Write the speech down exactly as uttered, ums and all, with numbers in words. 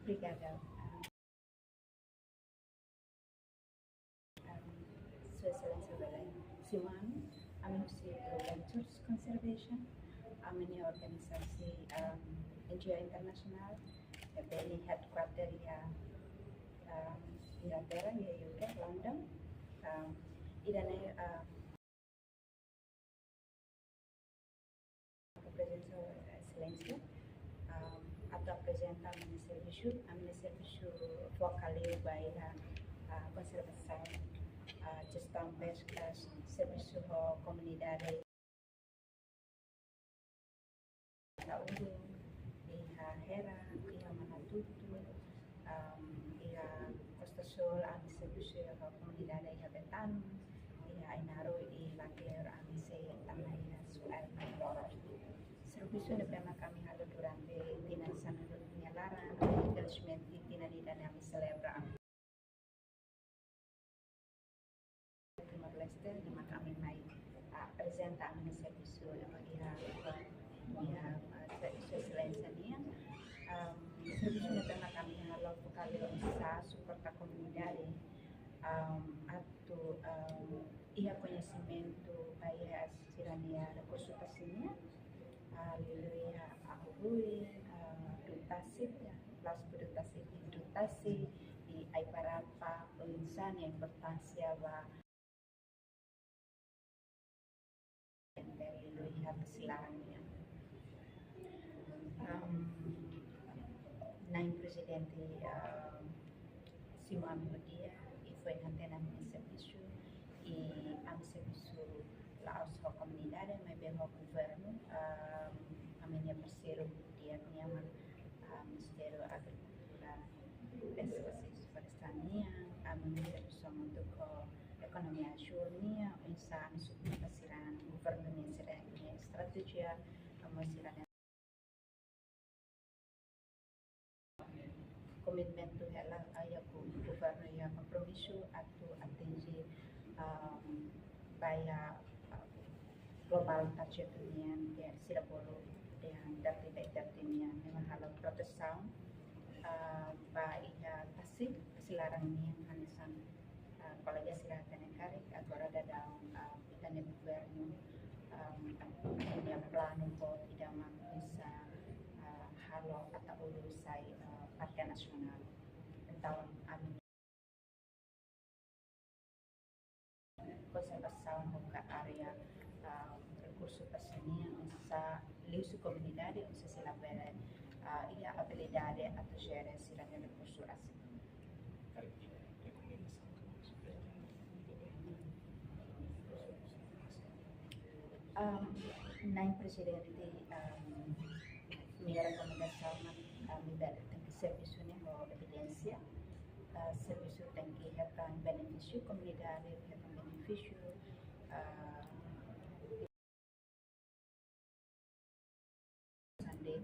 Obrigada. Ah, ah, Sua Exelénsia Belém. Simu ami, ami husi Blue Ventures Conservation. Ami-nia organizasaun, ah, N G O internasionál, ne'ebé nia headquarter iha, ah, Inglaterra, iha U K, London. Ah, ida-ne'e, ah, Prezensa Exelénsia, ah, atu aprezenta ami-nia servisu, ami-nia servisu foka liu ba iha, ah, konservasaun, ah, jestaun peskas, servisu ho komunidade Nauru, iha Hera, iha Manatutu, am, iha Costa Sul, ami servisu iha komunidade iha Betano, iha Ainaro, i lakleur ami sei tama iha Suai, Lorot. Servisu ne'ebé mak ami halo durante tinan sanulu nia laran, felizmente tinan ida-ne'e ami selebra ami Timor-Leste, ne'e mak ami mai, ah, aprezenta ami-nia servisu, ne'e mak iha, iha, ah, servisu exelénsia nian. Am, servisu ne'ebé mak ami halo foka liu oinsá suporta komunidade, am, atu, am, iha koñesimentu ba iha sira-nia rekursu tasi nian, ah, liuliu iha ahu-ruin, ah, du'ut tasi, ya, plastik du'ut tasi, du'ut tasi, i ai-barapa, oinsá nia importánsia ba liuliu iha tasi laran nian. Am, Na'in Prezidente, am, simu ami ho di'ak, i foin hatene ami-nia servisu, i ami servisu la'ós ho komunidade, maibé ho governu, ah, ami-nia parseiru di'ak nian mak, ah, Ministériu Agrikultura, Peskas i Florestal nian, ami servisu hamutuk ho Ekonomia Azul nian, oinsá ami suporta sira-nia governu nian sira-nia estratéjia, ami sira-nia komitmentu hela, ah, iha go-, governu iha kompromisu atu atinje, ah, ba iha, ah, global target nian, ya, sira bolu dehan thirty by thirty nian, ne'e mak halo protesaun, ah, ba iha tasi, tasi laran nian hanesan, ah, kolega sira hatene karik, agora daudaun, ah, ita-nia governu, ah, nia planu boot ida mak oinsá, ah, halo Ataúru sai, ah, parke nasionál. Entaun, ami konservasaun ho ka área, ah, rekursu tasi nian, oinsá liuhusi komunidade, oinsá sira bele, ah, iha abilidade atu jere sira-nia rekursu rasik. Am, Na'in Prezidente, am, nia rekomendasaun mak, am, ida tenke servisu ne'e ho evidénsia, ah, servisu tenke hetan benefísiu komunidade, hetan benefísiu, ah, Sunday,